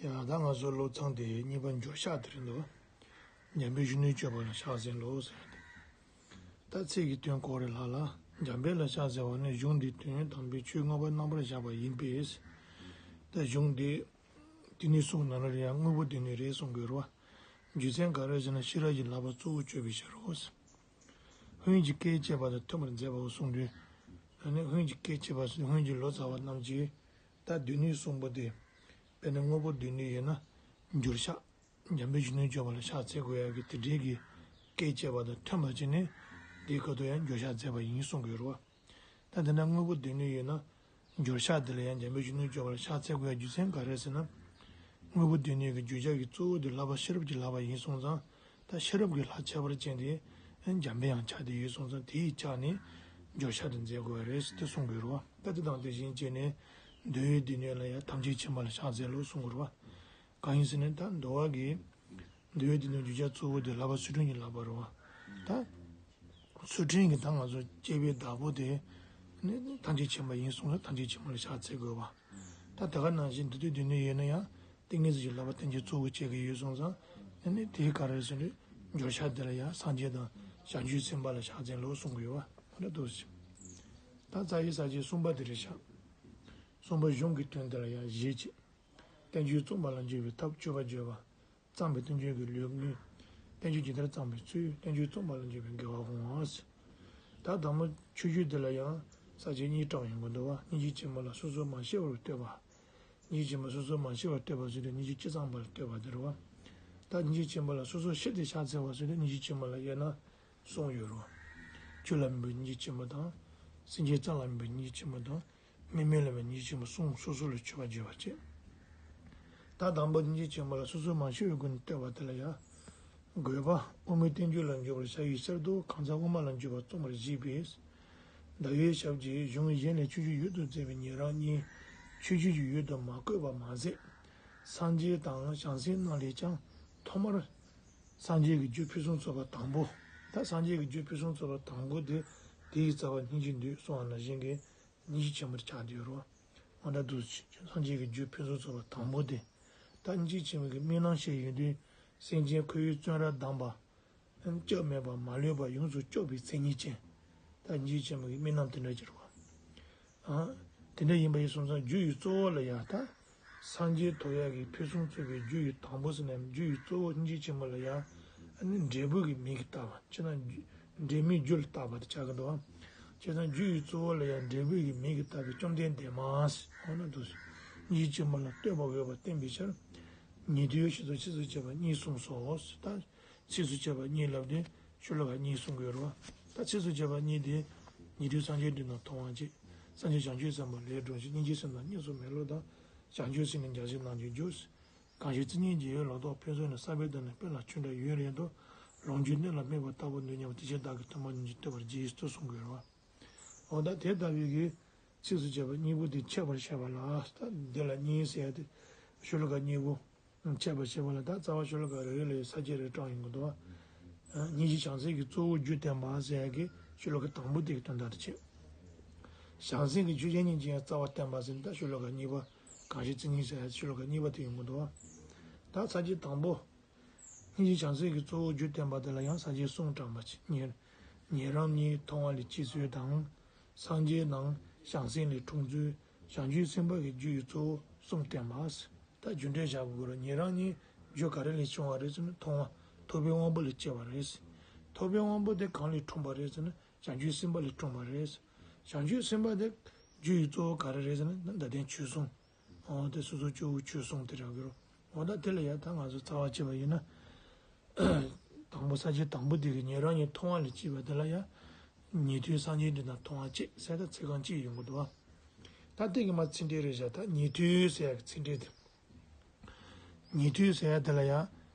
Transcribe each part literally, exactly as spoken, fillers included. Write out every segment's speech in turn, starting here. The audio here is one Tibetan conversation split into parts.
ཡང་ད་ང་ཚོ་སློབ་ཚན་དེ་གཉིས་པ་འགྱུར་ཤག་དེ་རེད་འདུག་འཇམ་དཔལ་གཞོན་ནུར་སྤྱོད་པ་ལ་ཕྱག་འཚལ་ལོ་ཟེར་ཏེ། ད་ཚིག་གི་དོན་གོ་རེ་ལྷག་ལ། འཇམ་དཔལ་ལ་ཕྱག་འཚལ་བ་ནི་གཞུང་འདིའི་དོན་དམ་པའི་ཆོས་མངོན་པར་རྣམ་པར་བཞག་པ་ཡིན་པས། ད་གཞུང་འདི་དེ་ནས་གསུངས་ནང་ལ་ཡང་དངོས་པོ་དེ་ནས་རེད་གསུང་དགོས་རེད་བ། རྒྱུ་མཚན་ག་རེ་ཟེར་ན་ཤེས་རབ་ཀྱི་བསླབ་པ་གཙོ་བོ་གཅོད་པའི་ཕྱིར་རོ། སྔོན་གྱི་བཀས་བཅད་པ་དང་མཐུན་པར་མཛད་པའོ་གསུངས་དུས། ཨ་ནི་སྔོན་གྱི་བཀས་བཅད་པ་ཟེར་སྔོན་གྱི་ལོ་ཙཱ་བ་རྣམས་ཀྱིས་ད་སྡེ་སྣོད་གསུམ་པོ་དེ། དཔེར་ན་དངོས་པོ་སྡེ་སྣོད་ཡིན་ན་འགྱུར་ཤག་འཇམ་དཔལ་གཞོན་ནུར་སྤྱོད་པ་ལ་ཕྱག་འཚལ་དགོས་ཡག་གི་དེ་འདྲའི་གི་བཀས་བཅད་པ་དང་མཐུན་པ་བྱས་ནས་དེའི་སྐབས་དུ་ཡང་འགྱུར་ཤག་མཛད་པ་ཡིན་གསུང་དགོས་རེད་བ། ད་དེ་འདྲ་དངོས་པོ་སྡེ་སྣོད་ཡོད་ན། འགྱུར་ཤག་དེ་ལ་ཡང་འཇམ་དཔལ་གཞོན་ནུར་སྤྱོད་པ་ལ་ཕྱག་འཚལ་དགོས་ཡག་རྒྱུ་མཚན་ག་རེ་ཟེར་ན། དངོས་པོ་སྡེ་སྣོད་ཀྱི་བརྗོད་བྱ་གི་གཙོ་བོ་དེ་བསླབ་པ་ཤེས་རབ་ཀྱི་བསླབ་པ་ཡིན་སོང་ཙང་། ད་ཤེས་རབ་ཀྱི་ལྷ་ཁྱད་པར་ཅན་དེ་འཇམ་དཔལ་ཡང་ཆགས་བསྡད་ཡོད་སོང་ཙང་དེའི་ཆ་ནས་འགྱུར་ཤག་དེ་མཛད་དགོས་པ་རེད་ཟེར་ཏེ་གསུང་དགོས་རེད་བ། ད་དེ་དང་དེ་བཞིན་བྱས་ནས་འདུལ་བའི་སྡེ་སྣོད་ལ་ཡང་ཐམས་ཅད་མཁྱེན་པ་ལ་ཕྱག་འཚལ་ལོ་གསུང་དགོས་རེད་བ། གང་ཡིན་ཟེར་ན་ད་འདུལ་བ་གི་འདུལ་བའི་སྡེ་སྣོད་བརྗོད་བྱ་གཙོ་བོ་དེ་བསླབ་པ་ཚུལ་ཁྲིམས་ཀྱི་བསླབ་པ་རེད་བ། ད་ཚུལ་ཁྲིམས་ཀྱི་ད་ང་ཚོ་བསྐྱེད་པའི་བདག་པོ་དེ་ནི་ཐམས་ཅད་མཁྱེན་པ་ཡིན་སོང་ཙང་ཐམས་ཅད་མཁྱེན་པ་ལ་ཕྱག་འཚལ་དགོས་པ། ད་དེ་ག་ནང་བཞིན་འདུལ་བའི་སྡེ་སྣོད་ཡོད་ན་ཡང་ཏིང་ངེ་འཛིན་གྱི་བསླབ་པ་ཐམས་ཅད་གཙོ་བོ་བྱེད་ཀྱི་ཡོད་སོང་ཙང་ནི་དེའི་ག་རེ་ཟེར་ན་འགྱུར་ཤག་དེ་ལ་ཡང་སངས་རྒྱས་དང་བྱང་ཆུབ་སེམས་དཔའ་ལ་ཕྱག་འཚལ་ལོ་གསུང་གི་ཡོད་བ། འོ་ན་འདུག་ཟེར། ད་རྩ་བའི་ས་བཅད་གསུམ་པ་དེ་རེད་ཤག་གསུམ་པ་གཞུང་གི་དོན་དེ་ལ་ཡང་བཞེད་ཅིག་བསྟན་བཅོས་རྩོམ་པ་ལ་འཇུག་པའི་ཐབས་སྤྱོད་པ་བརྗོད་པ། བརྩམས་པའི་བསྟན་བཅོས་ཀྱི་ལེའུ་ལྔ། བསྟན་བཅོས་ཇི་ལྟར་བརྩམས་པའི་ཚུལ། བསྟན་བཅོས་རྩོམ་པ་ལ་འཇུག་པའི་དགེ་བ་སྤོང་བ། ད་དང་པོ་མཆོད་བརྗོད་འདི་ལ་ཡང་ས་བཅད་གཉིས་དྲངས་ཡོང་གི་འདུག་བ། སྙིང་རྗེ་ཆེན་པོ་ལ་སོ་སོར་མ་ཤེས་པར་བསྟོད་པ། སྙིང་རྗེ་ཆེན་པོ་སོ་སོར་མ་ཤེས་པར་བསྟོད་པ་ཟེར་དུས་སྙིང་རྗེ་ཅི་ཙམ་པར་བསྟོད་པ་དེ་རེད་བ། ད་སྙིང་རྗེ་ཆེན་པོ་ལ་སོ་སོར་ཤེས་ཏེ་ཕྱག་འཚལ་བ་ཟེར་དུས་སྙིང་རྗེ་ཆེན་པོ་ལ་དབྱེ་ན་གསུམ་ཡོད་རེད་བ། ཆོས་ལ་དམིགས་པའི་སྙིང་རྗེ་ཆེན་པོ་དང་། སེམས་ཅན་ཙམ་ལ་དམིགས་པའི་སྙིང་རྗེ་ཆེན་པོ་དང་། དམིགས་མེད་ལ་དམིགས་པའི་སྙིང་རྗེ་ཆེན་པོ་གསུམ་སོ་སོ་ལ་མཆོད་པ་བརྗོད་པ་བྱེད། ད་དང་པོ་སྙིང་རྗེ་ཆེན་པོ་ལ་སོ་སོར་མ་ཤེས་པའི་སྒོ་ནས་བསྟོད་པ་དེ་ལ་ཡང་། དགོས་པ། དབུ་མའི་བསྟན་བཅོས་ལ་འཇུག་པར་བྱ་བའི་ཕྱིར་དུ་གང་ཟག་དབུ་མ་ལ་འཇུག་པ་རྩོམ་པར་བྱེད་པས། ཟླ་བའི་ཞབས་ཀྱིས་གཞུང་གཞན་ལས་མཆོད་བརྗོད་ཡུལ་དུ་མཛད་པའི་ཉན་རང་གཉིས་མཆོད་བརྗོད་ཀྱི་ཡུལ་དུ་མ་བཀོད་པ་མ་ཟད། སངས་རྒྱས་དང་བྱང་སེམས་རྣམས་ལས་ཀྱང་ཐོག་མར་སངས་རྒྱས་ཀྱི་རྒྱུ་ཕུན་སུམ་ཚོགས་པ་དང་པོ། ད་སངས་རྒྱས་ཀྱི་རྒྱུ་ཕུན་སུམ་ཚོགས་པ་དང་པོ་དེ་དེའི་རྩ་བ་སྙིང་རྗེ་འདུས་གསུངས་པ་ནང་བཞིན་གྱི། སྙིང་རྗེ་ཆེན་པོར་ཆགས་བསྡད་ཡོད་རེད་བ། འོ་ན་འདུག་སེ་སངས་རྒྱས་ཀྱི་རྒྱུ་ཕུན་སུམ་ཚོགས་པ་དང་པོ་དེ། ད་སྙིང་རྗེ་ཆེན་པོ་གི་དམིགས་རྣམ་བཤད་ཡོང་དུས། སེམས་ཅན་འཁོར་བའི་བཙོན་རར་བསྡམས་པ། སྐྱབས་མེད་པ་མ་ལུས་པ་ཡོངས་སུ་སྐྱོབ་པའི་མཚན་ཉིད་ཅན། ད་སྙིང་རྗེ་ཆེན་པོ་གི་དམིགས་རྣམ་དེ་འདྲ་ཅིག་རེད་བ། ཨ། དེ་འདྲ་ཡིན་པ་ཡིན་སོང་ཙང་རྒྱུ་ཡི་གཙོ་བོ་ལ་ཡང་ད། སངས་རྒྱས་ཐོབ་ཡག་གི་ཕུན་སུམ་ཚོགས་པའི་རྒྱུ་ཡི་དང་པོ་ཟེར་ན་རྒྱུ་ཡི་གཙོ་བོ་སྙིང་རྗེ་ཆེན་པོ་ལ་ཡང་། ཨ་ནི་འབྲས་བུ་གི་མིང་གིས་བཏགས་པ། ཅེ་ན། འབྲས་མིང་རྒྱུ་ལ་བཏགས་པ་དེ་ཆགས་ཀྱི་འདུག་བ། བྱས་ཙང་རྒྱུ་ཡི་གཙོ་བོ་ལ་ཡང་འབྲས་བུ་གི་མིང་གིས་བཏགས་པའི་བཅོམ་ལྡན་འདས་མ་ཟེར་འོ་ན་འདུག་སེ། སྙིང་རྗེ་ཆེན་པོ་ལ་བསྟོད་པ་འོས་པ་བསྟན་པའི་ཕྱིར། ཉན་ཐོས་ཞེས་སོགས་ཚིགས་སུ་བཅད་པ་གཉིས་གསུངས་སོ། ད་ཚིགས་སུ་བཅད་པ་གཉིས་ལབ་དུས་ཤོ་ལོ་ཀ་གཉིས་གསུང་གི་ཡོད་རེད་བ། ད་ཚིགས་སུ་བཅད་པ་གཉིས་དེ། ཉན་ཐོས་སངས་རྒྱས་འདི་རྣམས་མཐོང་བར་བྱེད། སངས་རྒྱས་བྱང་ཆུབ་སེམས་དཔའ་ལས་སྒྲོལ་ཕྱིར། སྙིང་རྗེ་སེམས་དང་སྙིང་སུ་མེད་བློ་དང་། བྱང་ཆུབ་སེམས་ནི་འཇའ་ཟེར་རྣམས་ཀྱིས་བསྒྱུར། གང་ཞིག་ཚིག་སྙན་རྗེ་ཡི་ལོ་ཏོག་ཕུན་ཚོགས་ནི། བསམ་པའི་དོན་ནི་དཔེ་ལ་ཆུ་འདྲ་ཡུན་རིང་དུ། ལོངས་སྤྱོད་གནས་ལ་དམིགས་པ་ལྟ་བུ་འདི་སྙམ་པ། དེ་ཕྱིར་བདག་གིས་ཐོས་པ་ཉིད་ཀྱིས་བསྟོད་པར་བགྱི་ཞེས་སོགས་གསུང་གི་ཡོད་རེད་བ། འོ་ད་དེ་ལྟ་བུའི་གི་ཚིགས་སུ་བཅད་པ་གཉིས་པོ་དེ་འཆད་པར་བྱ་བ་ལ། ད་འདི་ལ་གཉིས་ཟེར་ཡ་དེ་ཤོ་ལོ་ཀ་གཉིས་པོ་འཆད་པར་བྱ་བ་ལ། ད་རྩ་བ་ཤོ་ལོ་ཀ་རེ་རེ་ལ་ས་བཅད་རེ་དྲངས་ཡོང་གི་འདུག་བ། སྙིང་རྗེ་བྱང་སེམས་ཀྱི་གཙོ་བོ་རྒྱུ་བསྟན་པ་ཟེར་ཡ་གི་ཤོ་ལོ་ཀ་དང་པོ་དེ་གི་དོན་དག་དེ་བྱེད། བྱང་སེམས་ཀྱི་ཆོས་ཅན་སྙིང་རྗེ་ཡང་རྩ་བ་བསྟན་པ་ཟེར་ནས་ད་ཤོ་ལོ་ཀ་གཉིས་པ། གང་ཞིག་ཚིག་སྙན་ཟེར་ཡ་ཤོ་ལོ་ཀ་གཉིས་པ་དེ་ཡོང་གི་འདུག་བ། ད་ས་བཅད་དང་པོ། སྙིང་རྗེ་བྱང་སེམས་ཀྱི་གཙོ་བོ་རྒྱུ་བསྟན་པ་དེ་ལ་ཡང་ས་བཅད་གསུམ་དྲངས་པ་ཅིག་ཉན། ཉན་རང་གཉིས་མཐོང་བ་ལས་སྐྱེས་ཚུལ་དང་། སངས་རྒྱས་རྣམས་བྱང་སེམས་ལས་འཁྲུངས་ཚུལ། བྱང་ཆུབ་སེམས་དཔའ་གི་རྒྱུ་ཡི་གཙོ་བོ་གསུམ་བསྟན་པ། ད་རྒྱུ་འབྲས་བཞག་དགོས་རེད། ཉན་རང་གཉིས་རྒྱུ་ག་རེ་ལས་བྱུང་བ་རེད་ཟེར་ན་མཐོང་བ་ཐོས་པའི་དབང་པོ་ལས་སྐྱེས་པ་རེད། ཐོས་པའི་དབང་པོ་དེ་གང་ལས་འཁྲུངས་པ་རེད་ཟེར་ན་བྱང་ཆུབ་སེམས་དཔའ་ལས་འཁྲུངས་པ་རེད། བྱང་ཆུབ་སེམས་དཔའ་དེ་རྒྱུ་ཡི་གཙོ་བོ་ག་རེ་རེད་ཟེར་ན་ད་ལྟ་བསྟན་ཆོས་གསུམ། འོ་དེ་སོ་སོ་སྐྱེ་བོ་ཆོས་གསུམ་དེ་རག་གི་རོ། འོ་ད་དེ་ལ་ཡ་ད་ང་ཚོ་རྩ་བ་བྱས་པ་ཡིན་ན། དང་པོ་ས་བཅད་དང་པོ་དེ་གི་ཉན་རང་གཉིས་མཐོང་བ་ལས་སྐྱེས་པ་དེ་ལ་ཡ། ཉན་ཐོས་སངས་རྒྱས་འདི་དང་མཐོང་བ་བྱེད་ཟེར་ད་ཚིག་རྐང་གཅིག་ཡོང་གི་འདུག་བ། ད་དེ་གི་མ་ཚིག་འགྲེལ་རེད་བཞག་ད་ཉན་ཐོས་ཟེར་ཡ་གི་ཚིག་འགྲེལ་དེ། ཉན་ཐོས་ཟེར་ཡ་དེ་ལ་ཡ།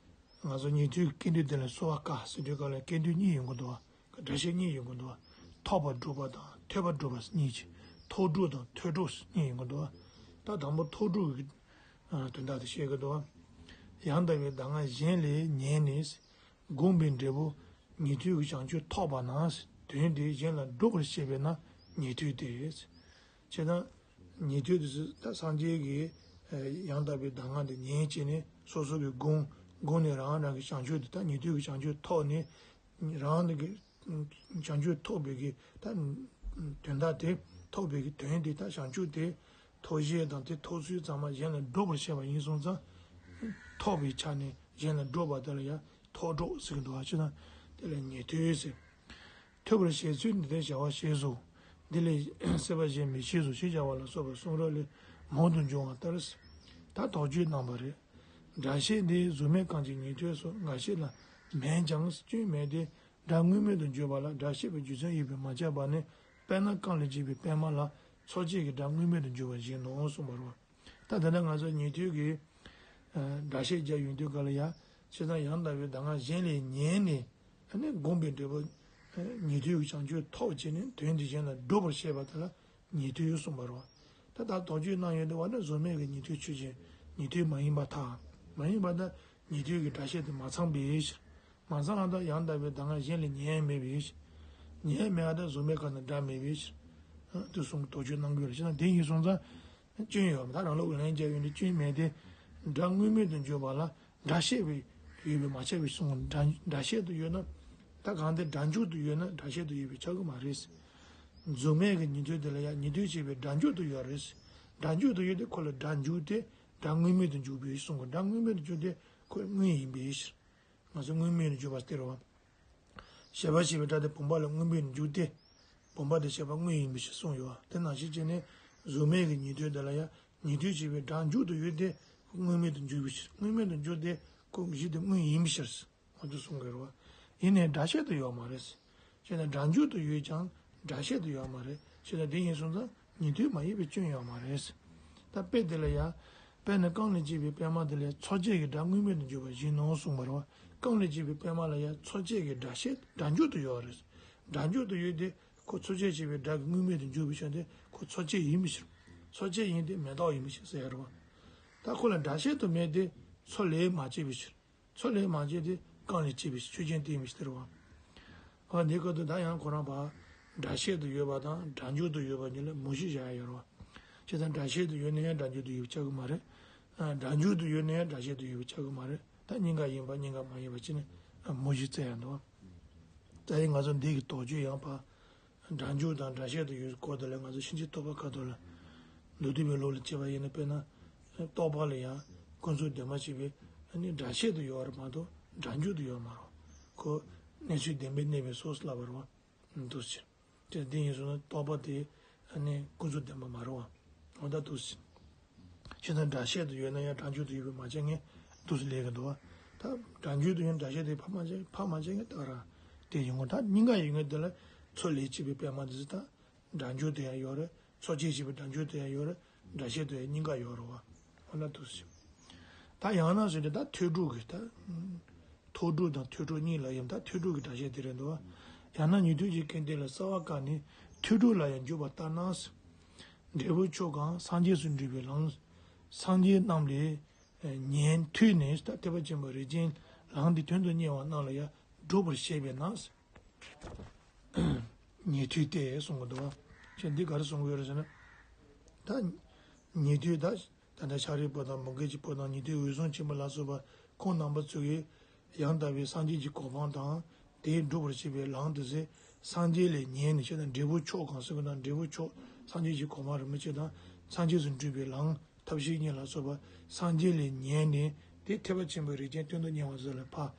ང་ཚོ་ཉན་ཐོས་ཀྱི་སྐད་དོད་དེ་ལ་གསོལ་བ་བཀའ་ཟེར་དུས་སྐབས་ལ་སྐད་དོད་གཉིས་ཡོང་གི་འདུག་བ། སྒྲ་བཤད་གཉིས་ཡོང་གི་འདུག་བ། ཐོས་པ་སྒྲུབ་པ་དང་ཐོས་པ་སྒྲུབ་པ་གཉིས་ཀྱི་ཐོས་སྒྲུབ་དང་ཐོས་སྒྲུབ་གཉིས་ཡོང་གི་འདུག་བ། ད་དང་པོ་ཐོས་སྒྲུབ་ཀྱི་དོན་དག་དེ་བཤད་ཀྱི་འདུག་བ། ཡང་དག་པའི་གདམས་ངག་གཞན་ལས་ཉན་ནས། བསྒོམས་པའི་འབྲས་བུ་ཉན་ཐོས་ཀྱི་བྱང་ཆུབ་ཐོབ་པ་ན། དོན་དེ་གཞན་ལ་སྒྲུབ་པར་བྱེད་པས་ན་ཉན་ཐོས་ཏེ། བྱས་ན། ཉན་ཐོས་དེ་ཚོ་ད་སངས་རྒྱས་ཀྱི་ ཡང་དག་པའི་གདམས་ངག་འདི་ཉན་བྱས་ནས་སོ་སོ་གི་སྒོམ་སྒོམ་ནས་རང་རང་གི་བྱང་ཆུབ་འདི་ད་ཉན་ཐོས་ཀྱི་བྱང་ཆུབ་ཐོབ་ནས་རང་གི་བྱང་ཆུབ་ཐོབ་པའི་གི་ད་དོན་དག་དེ་ཐོབ་པའི་གི་དོན་དེ་ད་བྱང་ཆུབ་དེ་ཐོབ་བྱེད་དང་དེ་ཐོབ་ཚུལ་ཚང་མ་གཞན་ལ་སྒྲུབ་པར་བྱེད་པ་ཡིན་སོང་ཙང་། ཐོབ་པའི་ཆ་ནས་གཞན་ལ་སྒྲུབ་པ་དེ་ལ་ཡང་ཐོབ་སྒྲུབ་ཟེར་གྱི་འདུག་བ། ཅི་ན་དེ་ལ་ཉན་ཐོས་ཟེར། ཐོས་པར་བྱེད་ཚུལ་འདི་ལྟར་བྱ་བ་ཞེས་སོ། འདི་ལས་སྲེད་པ་གཞན་མི་སྐྱེ་སོ་ཞེས་བྱ་བ་ལ་སོགས་པའི་གསུང་རབ་ལས་མང་དུ་འབྱུང་བ་ལྟར། ད་དོགས་གཅོད་གནང་བ་རེད། སྒྲ་བཤད་འདི་གཟུགས་མེད་རྐང་གཅིག་ཉན་ཐོས་སོགས་འགའ་ཞིག་ལ་མེད་ཀྱང་སྐྱོན་མེད་དེ། སྒྲ་དངོས་མེད་དུ་བརྗོད་པ་ལ་སྒྲ་བཤད་པའི་རྒྱུ་མཚན་ཡོད་པས་མ་ཁྱབ་པ་ནི། དཔེར་ན་རྐང་ལས་སྐྱེས་པའི་པད་མ་ལ་མཚོ་སྐྱེས་ཀྱི་སྒྲ་དངོས་མེད་དུ་འཇུག་པ་བཞིན་ནོ་གསུངས་པ་རེད། ད་དེ་འདྲ་ང་ཚོ་ཉན་ཐོས་ཀྱི་སྒྲ་བཤད་རྒྱག་ཡོང་དུས་ག་ལ་ཡ། བྱས་ཙང་ཡང་དག་པའི་གདམས་ངག་གཞན་ལས་ཉན་ནས་ཨ་ནི་སྒོམ་པའི་འབྲས་བུ་ཉན་ཐོས་ཀྱི་བྱང་ཆུབ་ཐོབ་བྱས་ནས་དོན་དེ་གཞན་ལ་སྒྲུབ་པར་བྱེད་པ་དེ་ལ་ཉན་ཐོས་གསུངས་པ་རེད། ད་ལྟ་དོགས་གཅོད་གནང་ཡོང་དུས་བ་ནི་གཟུགས་མེད་ཀྱི་ཉན་ཐོས་ཆོས་ཅན། ཉན་ཐོས་མ་ཡིན་པར་ཐལ། མ་ཡིན་པར་ཐལ། ཉན་ཐོས་ཀྱི་སྒྲ་བཤད་དེ་མ་ཚང་བའི་ཕྱིར། མ་ཚང་བ་དང་ཡང་དག་པའི་གདམས་ངག་གཞན་ལས་ཉན་མེད་པའི་ཕྱིར། ཉན་མེད་པ་དང་གཟུགས་མེད་ཁ་ན་སྒྲ་མེད་པའི་ཕྱིར། དེ་གསུང་གི་དོགས་གཅོད་གནང་དགོས་རེད། བྱས་ན་དེ་ཡིན་སོང་ཙང་སྐྱོན་ཡོད་མ་ད་རང་ལུགས་ལན་རྒྱག་ཡོང་དུས་སྐྱོན་མེད་དེ། སྒྲ་དངོས་མེད་དུ་འཇོག་པ་ལ་སྒྲ་བཤད་པའི་ཡོད་པས་མ་ཁྱབ་པའི་གསུང་སྒྲ་སྒྲ་བཤད་དུ་ཡོད་ན། ད་གང་དེ་སྒྲ་འཇུག་ཏུ་ཡོད་ན་སྒྲ་བཤད་དུ་ཡོད་པས་ཁྱབ་ཀྱི་མ་རེད། གཟུགས་མེད་ཀྱི་ཉན་ཐོས་དེ་ལ་ཡང་ཉན་ཐོས་བྱས་པའི་སྒྲ་འཇུག་ཏུ་ཡོད་རེད། སྒྲ་འཇུག་ཏུ་ཡོད་དེ་ཁོ་ལ་སྒྲ་འཇུག་སྟེ་སྒྲ་དངོས་མེད་དུ་འཇུག་པའི་གསུང་གི་སྒྲ་དངོས་མེད་དུ་འཇུག་སྟེ་ཁོ་དངོས་ཡིན་པའི་ཕྱིར། ང་ཚོ་དངོས་མེད་དུ་འཇུག་པ་སྟེ་རོ། བྱས་པ་བྱས་པའི་སྒྲ་དེ་བུམ་པ་ལ་དངོས་མེད་དུ་འཇུག་སྟེ། བུམ་པ་དེ་བྱས་པ་དངོས་ཡིན་པའི་ཕྱིར་གསུངས་ཡོད། དེ་ནང་བཞིན་བྱས་ནས་གཟུགས་མེད་ཀྱི་ཉན་ཐོས་དེ་ལ་ཡང་ཉན་ཐོས་བྱས་པའི་སྒྲ་འཇུག་ཏུ་ཡོད་དེ་དངོས་མེད་དུ་འཇུག་པའི་ཕྱིར། དངོས་མེད་དུ་འཇུག་སྟེ་ཁོ་གཞི་དེ་དངོས་ཡིན་པའི་ཕྱིར། ང་ཚོས་གསུང་དགོས་རེད་བ། ཡིན་ནའི་སྒྲ་བཤད་དུ་ཡོད་མ་རེད། བྱས་ན་སྒྲ་འཇུག་ཏུ་ཡོད་ཀྱང་སྒྲ་བཤད་དུ་ཡོད་མ་རེད། བྱས་ན་དེ་ཡིན་སོང་ཙང་ཉན་ཐོས་མ་ཡིན་པའི་སྐྱོན་ཡོད་མ་རེད། ད་དཔེ་དེ་ལ་ཡང་། དཔེར་ན་རྐང་ལས་སྐྱེས་པའི་པད་མ་དེ་ལ་མཚོ་སྐྱེས་ཀྱི་སྒྲ་དངོས་མེད་དུ་འཇུག་པ་བཞིན་ནོ་གསུངས་པ་རེད་བ། རྐང་ལས་སྐྱེས་པའི་པད་མ་ལ་ཡང་མཚོ་སྐྱེས་ཀྱི་སྒྲ་བཤད་སྒྲ་འཇུག་ཏུ་ཡོད་རེད། སྒྲ་འཇུག་ཏུ་ཡོད་དེ་ཁོ་མཚོ་སྐྱེས་སྐྱེས་པའི་སྒྲ་གི་དངོས་མེད་དུ་འཇུག་པའི་ཕྱིར་ཏེ་ཁོ་མཚོ་སྐྱེས་ཡིན་པའི་ཕྱིར། མཚོ་སྐྱེས་ཡིན་ཏེ་མེ་ཏོག་ཡིན་པའི་ཕྱིར་ཟེར་ཡ་རེད་བ། ད་ཁོ་ལ་སྒྲ་བཤད་དུ་མེད་དེ་མཚོ་ལས་མ་སྐྱེས་པའི་ཕྱིར། མཚོ་ལས་མ་སྐྱེས་ཏེ་རྐང་ལས་སྐྱེས་པའི་ཆོས་ཅན་དེ་ཡིན་པའི་ཕྱིར་རེད་བ། འོ་འདི་སྐབས་དུ་ད་ཡང་ཁོ་རང་བ། སྒྲ་བཤད་དུ་ཡོད་པ་དང་སྒྲ་འཇུག་ཏུ་ཡོད་པ་གཉིས་ལ་མུ་བཞི་བཞག་ཡ་ཡོད་རེད་བ། བྱས་ཙང་སྒྲ་བཤད་དུ་ཡོད་ན་ཡང་སྒྲ་འཇུག་ཏུ་ཡོད་པ་ཆགས་ཀྱི་མ་རེད། སྒྲ་འཇུག་ཏུ་ཡོད་ན་ཡང་སྒྲ་བཤད་དུ་ཡོད་པ་ཆགས་ཀྱི་མ་རེད། ད་གཉིས་ཀ་ཡིན་པ་གཉིས་ཀ་མ་ཡིན་པ་བྱས་ནས་མུ་བཞི་བཙལ་ཡ་འདུག་ད་ཡིན་ང་ཚོ་འདི་གི་དོགས་གཅོད་ཡང་བ། སྒྲ་འཇུག་དང་སྒྲ་བཤད་དུ་ཡོད་སྐོར་དེ་ལ་ང་ཚོ་ཕྱིན་ཅི་ལྡོག་པ་ཁ་ཐོག་ལ། མདོ་སྡེ་པའི་ལུགས་ལ་བྱས་པ་ཡིན་ན་དཔེར་ན། རྟོག་པ་ལ་ཡང་ཀུན་རྫོབ་བདེན་པ་བྱས་པའི་ཨ་ནི་སྒྲ་བཤད་དུ་ཡོད་པ་མ་གཏོགས་སྒྲ་འཇུག་ཏུ་ཡོད་མ་རེད། ཁོ་གནས་ཚུལ་བདེན་པས་གནས་པའི་སོགས་ལབ་པ་རེད་བ། འདུག་ཕྱིར། དེ་འདི་ཡིན་སོང་ན་རྟོག་པ་དེ་ཨ་ནི་ཀུན་རྫོབ་བདེན་པ་མ་རེད་བ། འོ་ད་འདུག་ཕྱིར། ཕྱིར་ན་སྒྲ་བཤད་དུ་ཡོད་ན་ཡང་སྒྲ་འཇུག་ཏུ་ཡོད་པས་མ་བྱས་ངེས་འདུག་སེ་ལས་ཀྱི་འདུག་བ། ད་སྒྲ་འཇུག་ཏུ་ཡོད་ན་སྒྲ་བཤད་དེ་ཕ་མ་བྱས་ཕ་མ་བྱས་ངེས་ད་ར། དེ་ཡིན་ངོ་ད་སྙིང་ག་ཡོད་ངེས་དེ་ལ་མཚོ་ལས་སྐྱེས་པའི་པད་མ་འདི་ཚོ་ད། སྒྲ་འཇུག་དེ་ཡང་ཡོད་རེད། མཚོ་སྐྱེས་ཞེས་པའི་སྒྲ་འཇུག་དེ་ཡང་ཡོད་རེད། སྒྲ་བཤད་དེ་ཡང་གཉིས་ཀ་ཡོད་རེད་བ། ཨ་ལ་འདུག་སེ། ད་ཡང་ན་ཟེར་ཏེ་ད་ཐོས་གྲོལ་གྱི་ད། ཐོས་གྲོལ་དང་ཐོས་གྲོལ་གཉིས་ལ་ཡང་ད་ཐོས་གྲོལ་གྱི་སྒྲ་བཤད་དེ་རེད་འདུག་བ། ཡང་ན་ཉན་ཐོས་ཀྱི་སྐད་དེ་ལ་གསལ་བ་བཀག་ནས་ཐོས་གྲོལ་ལ་ཡང་འཇུག་པ་ལྟར་ན། འབྲས་བུ་མཆོག་གམ་སངས་རྒྱས་སུ་འགྲོ་བའི་ལམ། སངས་རྒྱས་རྣམས་ལས་ཉན་ཐོས་ནས་ད་ཐེག་པ་ཆེན་པོའི་རིགས་ཅན་ལམ་འདི་དོན་དུ་གཉེར་བ་རྣམས་ལ་ཡང་སྒྲུབ་པར་བཤད་པས་ན། ཉན་ཐོས་ཏེ་གསུང་གི་འདུག་བ། ཁྱེད་འདི་ག་རེ་གསུང་གི་ཡོད་རེད་ཟེར་ན། ད། ཉན་ཐོས་ད། ད་ལྟ་ཤཱ་རིའི་བུ་དང་མོའུ་འགལ་གྱི་བུ་དང་ཉན་ཐོས་འོད་སྲུང་ཆེན་པོ་ལ་སོགས་པ་ཁོང་རྣམ་པ་ཚོ་གིས་ཡང་དག་པའི་སངས་རྒྱས་ཀྱི་གོ་འཕང་དང་དེས་སྒྲུབ་པར་བྱེད་པའི་ལམ་དེ་ཚེ་སངས་རྒྱས་ལས་ཉན་ནས་བྱས་ན་འབྲས་བུ་མཆོག་གམ་ཟེར་གི་དང་འབྲས་བུ་མཆོག་སངས་རྒྱས་ཀྱི་གོ་འཕང་རིན་པོ་ཆེ་དང་སངས་རྒྱས་སུ་འགྲོ་བའི་ལམ་ཐབས་ཤེས་གཉིས་ལ་སོགས་པ་སངས་རྒྱས་ལས་ཉན་ནས་དེ་ཐེག་པ་ཆེན་པོའི་རིགས་ཅན་དོན་དུ་གཉེར་བ་ཚོ་ལ་ཕར་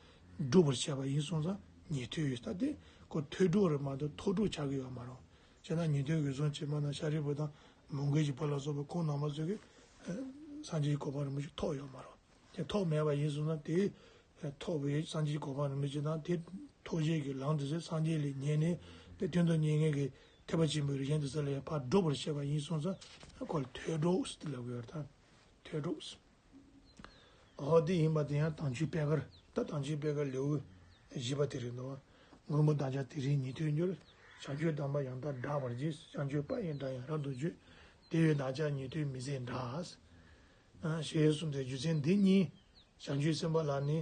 སྒྲུབ་པར་བྱ་བ་ཡིན་སོང་ཙང་ཉན་ཐོས་ཡོད་ས་དེ་ཁོ་ཐོས་གྲོལ་རེད་མ་གཏོགས་ཐོས་གྲོལ་ཆགས་ཀྱི་ཡོད་མ་རེད། བྱས་ན་ཉན་ཐོས་འོད་སྲུང་ཆེན་པོ་དང་ཤཱ་རིའི་བུ་དང་མོའུ་འགལ་གྱི་བུ་ལ་སོགས་པ་ཁོང་རྣམ་པ་ཚོ་གིས་སངས་རྒྱས་ཀྱི་གོ་འཕང་རིན་པོ་ཆེ་ཐོབ་ཡོད་མ་རེད། དེ་ཐོབ་མེད་པ་ཡིན་སོང་ན་དེ་ཐོབ་པའི་སངས་རྒྱས་ཀྱི་གོ་འཕང་རིན་པོ་ཆེ་དང་དེ་ཐོབ་བྱེད་ཀྱི་ལམ་དེ་ཚེ་སངས་རྒྱས་ལས་ཉན་ནས་དེ་དོན་དུ་གཉེར་མཁན་གྱི་ཐེག་པ་ཆེན་པོའི་རིགས་ཅན་དེ་ཚོ་ལ་ཡང་ཕར་སྒྲུབ་པར་བྱེད་པ་ཡིན་སོང་ཙང་ཁོ་ལ་ཐོས་གྲོལ་ཟེར་ལབ་ཀྱི་ཡོད་རེད་ད། ཐོས་གྲོལ། འོ་དེ་ཡིན་པ་དེ་ཡང་དམ་ཆོས་པད་དཀར་ད་དམ་ཆོས་པད་དཀར་ལེའུ་བཞི་པ་དེ་རེད་འདུག་སྔོན་པོ་བདག་ཅག་དེ་རིང་ཉན་ཐོས་འགྱུར། བྱང་ཆུབ་དམ་པ་ཡང་དག་བསྒྲགས་པར་བགྱི། བྱང་ཆུབ་པ་ཡི་སྒྲ་ཡང་རབ་ཏུ་བརྗོད། དེ་བས་བདག་ཅག་ཉན་ཐོས་མི་ཟད་འགྲོ། ཞེས་གསུངས་ཏེ་རྒྱུ་མཚན་འདི་གཉིས། བྱང་ཆུབ་སེམས་དཔའ་ལ་ནི་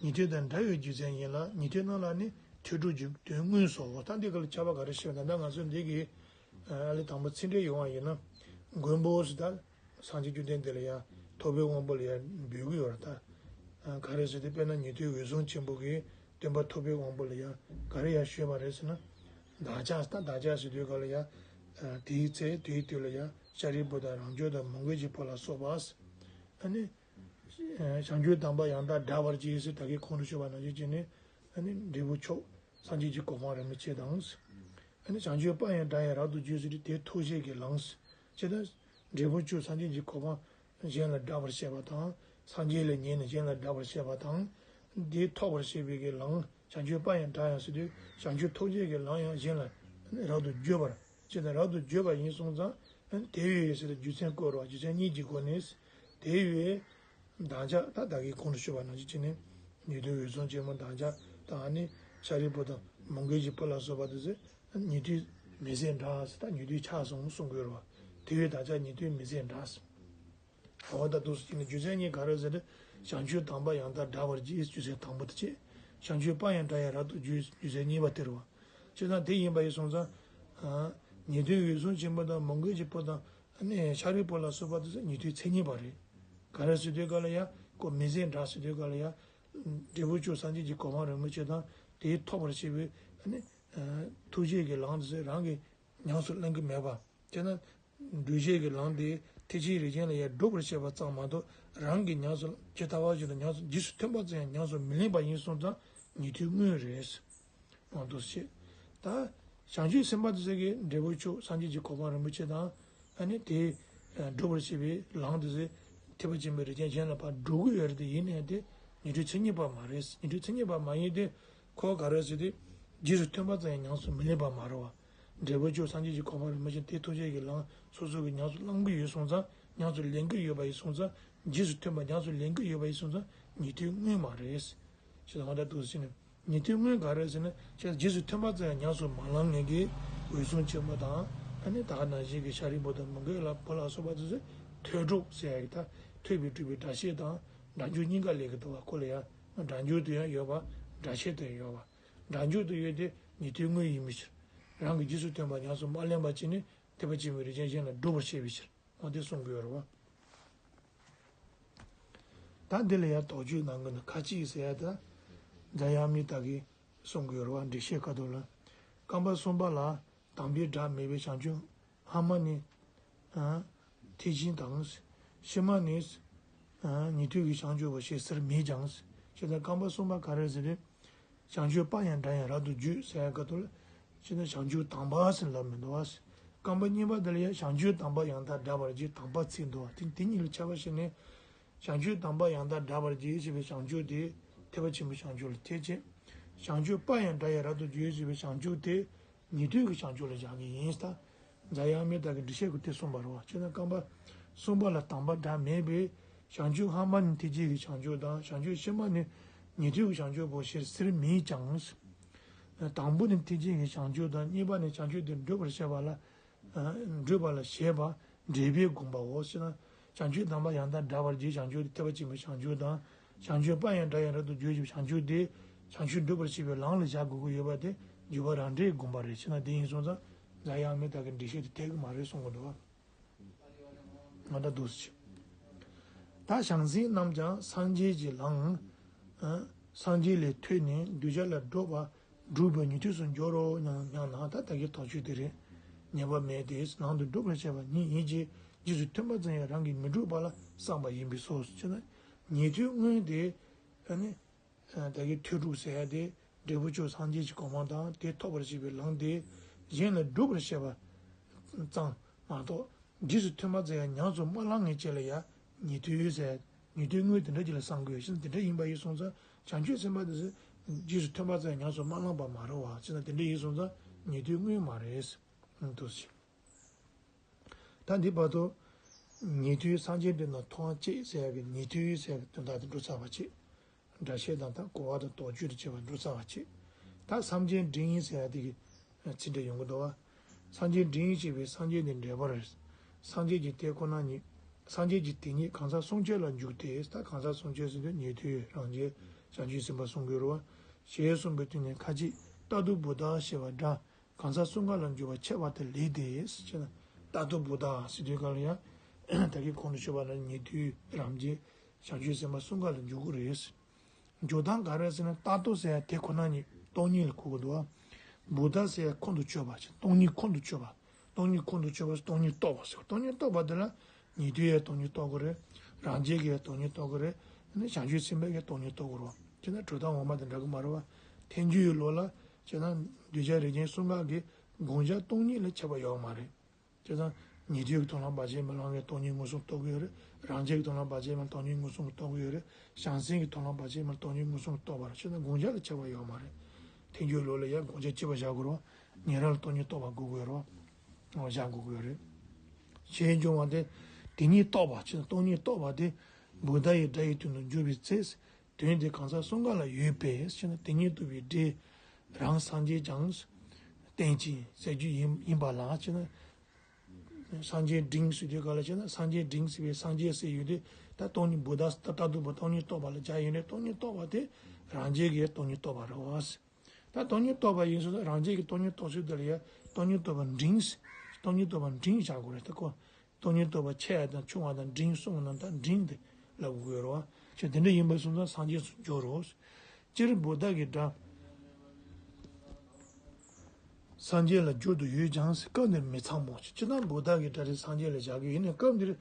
ཉན་ཐོས་དང་འདྲ་བའི་རྒྱུ་མཚན་ཡིན་ལ་ཉན་ཐོས་རྣམས་ལ་ནི་ཐོས་གྲོལ་གྱི་དོན་དངོས་སོ། ད་འདི་ག་ལ་ཁྱབ་པ་ག་རེ་ཞེ་ན་ད་ལྟ་ང་ཚོ་འདི་གི་ཨ་ལས་དང་པོ་ཚིག་འགྲེལ་ཡོང་བ་ཡིན་ན་མགོན་པོ་ཟེར་ད། སངས་རྒྱས་བཅོམ་ལྡན་འདས་ལ་ཡང་ ཐུབ་པའི་དབང་པོ་ལ་ཡང་འབུལ་གི་ཡོད་རེད་ད། ཨ། ག་རེ་ཟེར་དུས་དཔེར་ན་ཉན་ཐོས་འོད་སྲུང་ཆེན་པོ་གིས་སྟོན་པ་ཐུབ་པའི་དབང་པོ་ལ་ཡང་ག་རེ་ཡང་ཞུས་པ་རེད་ཟེར་ན། བདག་ཅག་ད་བདག་ཅག་ཟེར་དུས་ག་ལ་ཡང་། ཨ། དེའི་ཚེ་དེའི་དུས་ལ་ཡང་ཤཱ་རིའི་བུ་དང་རང་རྒྱུད་དང་མོའུ་འགལ་གྱི་བུ་ལ་སོགས་པ། ཨ་ནི། ཨ། བྱང་ཆུབ་དམ་པ་ཡང་དག་བསྒྲགས་པར་བགྱི་ཟེར་ད་གིན་གོང་དུ་ཞུས་པ་ནང་བཞིན་བྱས་ནས། ཨ་ནི་འབྲས་བུ་མཆོག་སངས་རྒྱས་ཀྱི་གོ་འཕང་རིན་པོ་ཆེ་དང་། ཨ་ནི་བྱང་ཆུབ་པ་ཡང་བསྒྲགས་ཡང་རབ་ཏུ་བརྗོད་ཟེར་དུས་དེ་ཐུགས་བཞེད་ཀྱི་ལམ། ཇི་ལྟར་འབྲས་བུ་མཆོག་སངས་རྒྱས་ཀྱི་གོ་འཕང་གཞན་ལ་བསྒྲགས་པར་བཤད་པ་དང་། སངས་རྒྱས་ལས་ཉན་ནས་གཞན་ལ་བསྒྲགས་པར་བཤད་པ་དང་། དེ་ཐོབ་པར་བྱེད་པའི་གི་ལམ། བྱང་ཆུབ་པ་ཡང་བསྒྲགས་ཡང་ཟེར་དུས་བྱང་ཆུབ་ཐུགས་བསྐྱེད་ཀྱི་ལམ་ཡང་གཞན་ལ་རབ་ཏུ་བརྗོད་པར། ཇི་ལྟར་རབ་ཏུ་བརྗོད་པ་ཡིན་སོང་ཙང་། དེ་ཡི་ཟེར་ཏེ་རྒྱུ་མཚན་བཀོད་རོགས། རྒྱུ་མཚན་གཉིས་ཀྱི་སྒོ་ནས། དེ་ཡི་བདག་ཅག་ད་ད་གིན་གོང་དུ་ཞུས་པ་ནང་བཞིན་བྱས་ནས། ཉན་ཐོས་འོད་སྲུང་ཆེན་མོ་བདག་ཅག་དང་། ཨ་ནི་ཤཱ་རིའི་བུ་དང་མོའུ་འགལ་གྱི་བུ་ལ་སོགས་པ་དེ་ཚོ་ཉན་ཐོས་མི་ཟད་འདྲ་ཟེར། ད་ཉན་ཐོས་ཆགས་སོང་གསུང་དགོས་རེད་བ། དེ་ཡི་བདག་ཅག་ཉན་ཐོས་མི་ཟད་འདྲ་ཟེར། འོ་ད་འདུག་སེ་བྱས་ནས་རྒྱུ་མཚན་གཉིས་ག་རེ་ཟེར་ན། བྱང་ཆུབ་དམ་པ་ཡང་དག་བསྒྲགས་པར་བགྱི། རྒྱུ་མཚན་དང་པོ་དེ་བྱས། བྱང་ཆུབ་པ་ཡང་བསྒྲགས་ཡང་རབ་ཏུ་བརྗོད། རྒྱུ་མཚན་གཉིས་པ་དེ་རེད་བ། བྱས་ཙང་དེ་ཡིན་པ་ཡིན་སོང་ཙང་། ཨ། ཉན་ཐོས་འོད་སྲུང་ཆེན་པོ་དང་མོའུ་འགལ་གྱི་བུ་དང་། ཨ་ནི་ཤཱ་རིའི་བུ་ལ་སོགས་པ་དེ་ཚོ་ཉན་ཐོས་མཚན་ཉིད་པ་རེད། ག་རེ་ཟེར་དུས་ག་ལ་ཡ། ཁོ་མི་ཟད་འདྲ་ཟེར་དུས་ག་ལ་ཡ། འབྲས་བུ་མཆོག་སངས་རྒྱས་ཀྱི་གོ་འཕང་རིན་པོ་ཆེ་དང་། དེ་ཐོབ་པར་བྱེད་པའི། ཨ་ནི། ཨ། ཐུགས་བསྐྱེད་ཀྱི་ལམ་དེ་ཚོ་རང་གིས་ཉམས་སུ་ལེན་གྱི་མེད་པ། དེས་ན། སྒྲུབ་བྱེད་ཀྱི་ལམ་དེ་ཐེག་ཆེན་རིགས་ཅན་ལ་ཡང་སྒྲུབ་པར་བྱེད་པ་ཙམ་མ་གཏོགས། རང་གིས་ཉམས་སུ། ཇི་ལྟ་བ་བཞིན་དུ་ཉམས་སུ། རྗེས་སུ་མཐུན་པ་ཙམ་ཡང་ཉམས་སུ་མི་ལེན་པ་ཡིན་སོང་ཙང་ཉན་ཐོས་དངོས་རེད། མང་དུ་བཤད། ད་བྱང་ཆུབ་སེམས་དཔའ་དེ་ཚོ་གིས་འབྲས་བུ་མཆོག་སངས་རྒྱས་ཀྱི་གོ་འཕང་རིན་པོ་ཆེ་དང་། ཨ་ནི་དེ་སྒྲུབ་པར་བྱེད་པའི་ལམ་དེ་ཚོ་ཐེག་པ་ཆེན་པོའི་རིགས་ཅན་གཞན་ལ་ཕར་སྒྲུབ་ཀྱི་ཡོད་རེད། དེ་ཡིན་ནའི་དེ་ཉན་ཐོས་མཚན་ཉིད་པ་མ་རེད། ཉན་ཐོས་མཚན་ཉིད་པ་མ་ཡིན་ཏེ། ཁོ་ག་རེ་ཟེར་དུས། རྗེས་སུ་མཐུན་པ་ཙམ་ཡང་ཉམས་སུ་མི་ལེན་པ་མ་རེད་བ། འབྲས་བུ་མཆོག་སངས་རྒྱས་ཀྱི་གོ་འཕང་རིན་པོ་ཆེ་དེ་ཐུགས་བསྐྱེད་ཀྱི་ལམ་སོ་སོ་གིས་ཉམས་སུ་བླང་གི་ཡོད་སོང་ཙང་། ཉམས་སུ་ལེན་གྱི་ཡོད་པ་ཡིན་སོང་ཙང་། རྗེས་སུ་མཐུན་པ་ཉམས་སུ་ལེན་གྱི་ཡོད་པ་ཡིན་སོང་ཙང་ཉན་ཐོས་དངོས་མ་རེད། ཞེས་དང་འདྲ་འདུག་ཟེར་ནས། ཉན་ཐོས་དངོས་ག་རེ་ཟེར་ན། ཁྱེད་རྗེས་སུ་མཐུན་པ་ཙམ་ཡང་ཉམས་སུ་མ་བླངས་མཁན་གྱི་འོད་སྲུང་ཆེན་པོ་དང་། ཨ་ནི་ད་ག་ནང་བཞིན་གྱི་ཤཱ་རིའི་བུ་དང་མོའུ་འགལ་ལ་བུ་ལ་སོགས་པ་དེ་ཚོས་ཐོས་གྲོགས་ཟེར་ཡ་གི། ད་ཐོས་པའི་གྲོགས་པའི་སྒྲ་བཤད་དང་སྒྲ་འཇུག་གཉིས་ཀ་ལས་ཀྱི་འདུག་བ། ཁོ་ལ་ཡང་སྒྲ་འཇུག་ཏུ་ཡང་ཡོད་པ། སྒྲ་བཤད་དུ་ཡང་ཡོད་པ། སྒྲ་འཇུག་ཏུ་ཡོད་དེ་ཉན་ཐོས་དངོས་ཡིན་པའི་ཕྱིར། རང་གི་རྗེས་སུ་མཐུན་པ་ཉམས་སུ་མ་ལེན་པ་བྱས་ནས་ཐེག་པ་ཆེན་པོའི་རིགས་ཅན་གཞན་ལ་སྒྲུབ་པར་བྱེད་པའི་ཕྱིར། འོ་དེ་གསུང་གི་ཡོད་རེད་བ། ད་འདི་ལ་ཡང་དོགས་གཅོད་གནང་གི་འདུག་ཁ་ཅིག་ཟེར་ཡ་ད། རྫ་དབྱངས་མི་དག་གིས་གསུང་གི་ཡོད་རེད་བ། འགྲེལ་བཤད་ཁ་ཐོག་ལ། རྐང་པ་གསུམ་པ་ལ་དང་པོའི་སྒྲ་མེད་པས་བྱང་ཆུབ་སྔ་མ་ནི། ཨ། ཐེག་ཆེན་དང་། ཕྱི་མ་ནི། ཨ། ཉན་ཐོས་ཀྱི་བྱང་ཆུབ་པོ་ཞེས་ཟེར་མེད་ཀྱང་། ཞེས་དང་རྐང་པ་གསུམ་པ་ག་རེ་ཟེར་ན། བྱང་ཆུབ་པ་ཡང་བསྒྲགས་ཡང་རབ་ཏུ་བརྗོད་ཟེར་ཡ་ག་ཏོ་ལ། ཅི་ན་བྱང་ཆུབ་དམ་པ་ཟེར་ལབ་མི་འདུག་བ། རྐང་པ་གཉིས་པ་དེ་ལ་ཡང་བྱང་ཆུབ་དམ་པ་ཡང་དག་བསྒྲགས་པར་བགྱི། དམ་པ་ཚིག་འདུག་བ། དེ་དེ་གཉིས་ལ་ཁྱད་པར་ཕྱེ་ནས། བྱང་ཆུབ་དམ་པ་ཡང་དག་བསྒྲགས་པར་བགྱི་ཞེས་པའི་བྱང་ཆུབ་དེ་ཐེག་པ་ཆེན་པོའི་བྱང་ཆུབ་ལ་ཐེག་བྱེད། བྱང་ཆུབ་པ་ཡང་བསྒྲགས་ཡང་རབ་ཏུ་བརྗོད་ཞེས་པའི་བྱང་ཆུབ་དེ་ཉན་ཐོས་ཀྱི་བྱང་ཆུབ་ལ་བཞག་གི་ཡིན་ད། རྫ་དབྱངས་མི་དག་གིས་འགྲེལ་བཤད་ཀྱི་དེ་གསུངས་པ་རེད་བ། ཅི་ན་རྐང་པ་གསུམ་པ་ལ་དམ་པ་སྒྲ་མེད་པས་བྱང་ཆུབ་སྔ་མ་ནི་ཐེག་ཆེན་གྱི་བྱང་ཆུབ་དང་། བྱང་ཆུབ་ཕྱི་མ་ནི་ཉན་ཐོས་ཀྱི་བྱང་ཆུབ་པོ་ཞེས་ཟེར་མེད་ཀྱང་། དང་པོ་ནི་ཐེག་ཆེན་གྱི་བྱང་ཆུབ་དང་། གཉིས་པ་ནི་བྱང་ཆུབ་དེ་བསྒྲུབ་པར་བྱེད་པ་ལ། བསྒྲུབ་པ་ལ་བྱེད་པ་འབྲས་བུའི་དགོངས་པའོ། ཞེ་ན། བྱང་ཆུབ་དམ་པ་ཡང་དག་བསྒྲགས་པར་བགྱི་བྱང་ཆུབ་དེ་ཐེག་པ་ཆེན་པོའི་བྱང་ཆུབ་དང་། བྱང་ཆུབ་པ་ཡང་བསྒྲགས་ཡང་རབ་ཏུ་བརྗོད་ཅིང་བྱང་ཆུབ་དེ་བྱང་ཆུབ་བསྒྲུབ་པར་བྱེད་པའི་ལམ་ལ་བཞག་དགོས་ཀྱི་ཡོད་པ་དེ་འཇུག་པ་རང་འགྲེལ་དགོངས་པ་རེད། ཞེ་ན་དེ་ཡིན་སོང་ཙང་རྫ་དབྱངས་མི་དག་གི་འགྲེལ་བཤད་དེ་འཐད་ཀྱི་མ་རེད་གསུང་གི་འདུག་བ། ང་འདྲ་འདུག་ཟེར། ད་བྱང་སེམས་རྣམས་ཀྱང་སངས་རྒྱས་ཀྱི་ལམ། སངས་རྒྱས་ལས་ཐོས་ནས་གདུལ་བྱ་ལ་སྒྲུབ་པ་སྒྲུབ་པའི་ཉན་ཐོས་སུ་འགྱུར་རོ་སྙམ་སྙམ་ན། ད་ད་གིན་དོགས་གཅོད་དེ་རེད། ཉན་པ་མེད་དེ། ནང་དུ་སྒྲུབ་པར་བྱེད་པ་ཉིད་ཡིན་གྱི། རྗེས་སུ་མཐུན་པ་ཙམ་ཡང་རང་གིས་མི་སྒྲུབ་པ་ལ་བསམ་པ་ཡིན་པས་སོ། ཅེ་ན། ཉན་ཐོས་དངོས་དེ། ཨ་ནི། ད་གིན་ཐོས་གྲོགས་ཟེར་ཡ་དེ་འབྲས་བུ་མཆོག་སངས་རྒྱས་ཀྱི་གོ་འཕང་དང་དེ་ཐོབ་པར་བྱེད་པའི་ལམ་དེ་གཞན་ལ་སྒྲུབ་པར་བྱེད་པ་ཙམ་མ་གཏོགས། རྗེས་སུ་མཐུན་པ་ཙམ་ཡང་ཉམས་སུ་མ་བླངས་མཁན་ཅིག་ལ་ཡང་ཉན་ཐོས་ཟེར། ཉན་ཐོས་དངོས་དེ་འདྲ་ཅིག་ལ་བསམ་དགོས་ཤིང་། དེ་འདྲ་ཡིན་པ་ཡིན་སོང་ཙང་བྱང་ཆུབ་སེམས་དཔའ་དེ་ཚོས་རྗེས་སུ་མཐུན་པ་ཙམ་ཡང་ཉམས་སུ་མ་བླངས་པ་མ་རེད་བ། ཅེ་ན་དེ་འདྲ་ཡིན་སོང་ཙང་ཉན་ཐོས་དངོས་མ་རེད། འདུག་ཟེར། ད་འདི་བར་དུ་ཉན་ཐོས་སངས་རྒྱས་འདྲེན་དང་ཐོག་མ་བཅད་ཟེར་ཡ་གི་ཉན་ཐོས་ཟེར་ཡ་གི་དོན་དག་དེ་འགྲོ་ཚར་བ་བྱེད། སྒྲ་བཤད་དང་ད་གོ་བ་དང་དོགས་གཅོད་དུ་བྱེད་པ་འགྲོ་ཚར་བ་བྱེད། ད་སངས་རྒྱས་འདྲེན་ཡིན་ཟེར་ཡ་དེ་གི་ཚིག་འགྲེལ་ཡོང་གི་འདུག་བ། སངས་རྒྱས་འདྲེན་ཡིན་ཞེས་པའི་སངས་རྒྱས་ནི་འགྲེལ་པར། སངས་རྒྱས་ཀྱི་དེ་ཁོ་ན་ཉིད། སངས་རྒྱས་ཀྱི་དེ་ཉིད་གང་ཟག་གསུམ་ཆར་ལ་འཇུག་སྟེ། ད་གང་ཟག་གསུམ་ཆར་ཟེར་དུས་ཉན་ཐོས་རང་རྒྱལ་བྱང་ཆུབ་སེམས་དཔའ་གསུམ་གྱི་རུ་བ། ཞེས་གསུངས་པའི་དོན་ནི་ཁ་ཅིག་ཏ་ཏུ་བུ་ཏ་ཞེས་པ་སྒྲ་གང་ཟག་གསུམ་ཀ་ལ་འཇུག་པ་ཁྱད་པར་དུ་ལེགས་ཏེ། ཅེ་ན། ཏ་ཏུ་བུ་ཏ་ཟེར་དུས་ག་ལ་ཡང་ ད་གིན་གོང་དུ་ཞུས་པ་ནང་ཉན་ཐོས་རང་རྒྱལ་བྱང་ཆུབ་སེམས་དཔའ་གསུམ་ཀ་ལ་འཇུག་གི་རེད། འཇུག་སྟངས་ག་རེ་ཟེར་ན་ཏཱ་ཏུ་ཟེར་ཡ་དེ་ཁོ་ན་ཉིད་སྟོང་ཉིད་ལ་གོ་གི་འདུག་བ། བུ་ད་ཟེར་ཡ་ཁོང་དུ་ཆུད་པ་ཞིག་སྟོང་ཉིད་ཁོང་དུ་ཆུད་པ། སྟོང་ཉིད་ཁོང་དུ་ཆུད་པ་སྟོང་ཉིད་རྟོགས་པ་ཟེར། སྟོང་ཉིད་རྟོགས་པ་དེ་ལ་ཉན་ཐོས་ཡ་སྟོང་ཉིད་རྟོགས་གི་རེད། རང་རྒྱལ་གྱི་ཡ་སྟོང་ཉིད་རྟོགས་གི་རེད། ནི་བྱང་ཆུབ་སེམས་དཔའ་གི་སྟོང་ཉིད་རྟོགས་གི་རེད་བ། ཅེ་ན་གྲུབ་མཐའ་འོག་མ་དང་འདྲ་གི་མ་རེད་བ། ཐལ་འགྱུར་ཡི་ལུགས་ལ་ཅེ་ན་གདུལ་བྱ་རིགས་ཅན་གསུམ་ཀ་གི་བགོ་བཤའ་སྟོང་ཉིད་ལ་ཁྱབ་པ་ཡོད་མ་རེད། བྱས་ཙང་ཉན་ཐོས་ཀྱི་དོན་ལ་བར་ཆད་མི་སློང་བའི་སྟོང་ཉིད་མངོན་སུམ་རྟོགས་ཀྱི་ཡོད་རེད། རང་རྒྱལ་གྱི་དོན་ལ་བར་ཆད་མི་སྟོང་ཉིད་མངོན་སུམ་རྟོགས་ཀྱི་ཡོད་རེད། བྱང་སེམས་ཀྱི་དོན་ལ་བར་ཆད་མི་སྟོང་ཉིད་མངོན་སུམ་རྟོགས་པ་རེད། བྱས་ཙང་བགོ་བཤའ་ལ་ཁྱབ་པ་ཡོད་མ་རེད། ཐལ་འགྱུར་ལུགས་ལ་ཡང་བགོ་བཤའ་གཅིག་པ་བཞག་དགོས་རེད་བ། ཉན་རང་ལ་སྟོང་ཉིད་རྟོགས་པ་དགོས་ཀྱི་ཡོད་རེད་བ། བཞག་དགོས་ཀྱི་ཡོད་རེད། ཞེས་འབྱུང་བ་དེ། དེ་ཉིད་རྟོགས་པ་ཅེས་སྟོང་ཉིད་རྟོགས་པ་དེ། བུདྡྷ་ཡི་སྒྲ་ཡི་དོན་དུ་འཇུག་པའི་ཚེ། དོན་དེ་གང་ཟག་གསུམ་ཀ་ལ་ཡོད་པས་ཞེ་ན། དེ་ཉིད་རྟོགས་པའི་སྒྲས་རང་སངས་རྒྱས་ཀྱང་བསྟན་ཅིང་ཟེར་རྒྱུ་ཡིན་ཡིན་པ་ལ་ཞེ་ན། སངས་རྒྱས་འབྲིང་ཟེར་དུས་ག་ལ་ཞེ་ན། སངས་རྒྱས་འབྲིང་ཟེར་བའི་སངས་རྒྱས་ཟེར་ཡོད་དུས་ད་སྟོང་ཉིད་བུདྡྷ་ད་ལྟ་འདུག་པ་སྟོང་ཉིད་རྟོགས་པ་ལ་སྦྱར་ཡོད་རེད། སྟོང་ཉིད་རྟོགས་པ་དེ་རང་རྒྱལ་གྱི་སྟོང་ཉིད་རྟོགས་པ་རེད་བ། ད་སྟོང་ཉིད་རྟོགས་པ་ཡིན་ཟེར་ན་རང་རྒྱལ་གྱི་སྟོང་ཉིད་རྟོགས་ཚུལ་དེ་ལ་ཡང་སྟོང་ཉིད་རྟོགས་པ་འབྲིང་། སྟོང་ཉིད་རྟོགས་པ་འབྲིང་བཞག་དགོས་རེད་ད་ཁོ། སྟོང་ཉིད་རྟོགས་པ་ཆེ་བ་དང་ཆུང་བ་དང་འབྲིང་གསུམ་ནང་ད་འབྲིང་དེ་ལབ་དགོས་རེད་བ། ཅེས་དེ་འདྲ་ཡིན་པ་སོང་ཙང་སངས་རྒྱས་སུ་འགྱུར་རོ། སྤྱིར་བུདྡྷ་གི་སྒྲ་སངས་རྒྱས་ལ་སྦྱོར་དུ་ཡོད་ཀྱང་སྐབས་འདིར་མི་ཚང་མོ། སྤྱིར་ན་བུདྡྷ་གི་སྒྲ་དེ་སངས་རྒྱས་ལ་བཞག་གི་ཡིན་ན་སྐབས་འདིར་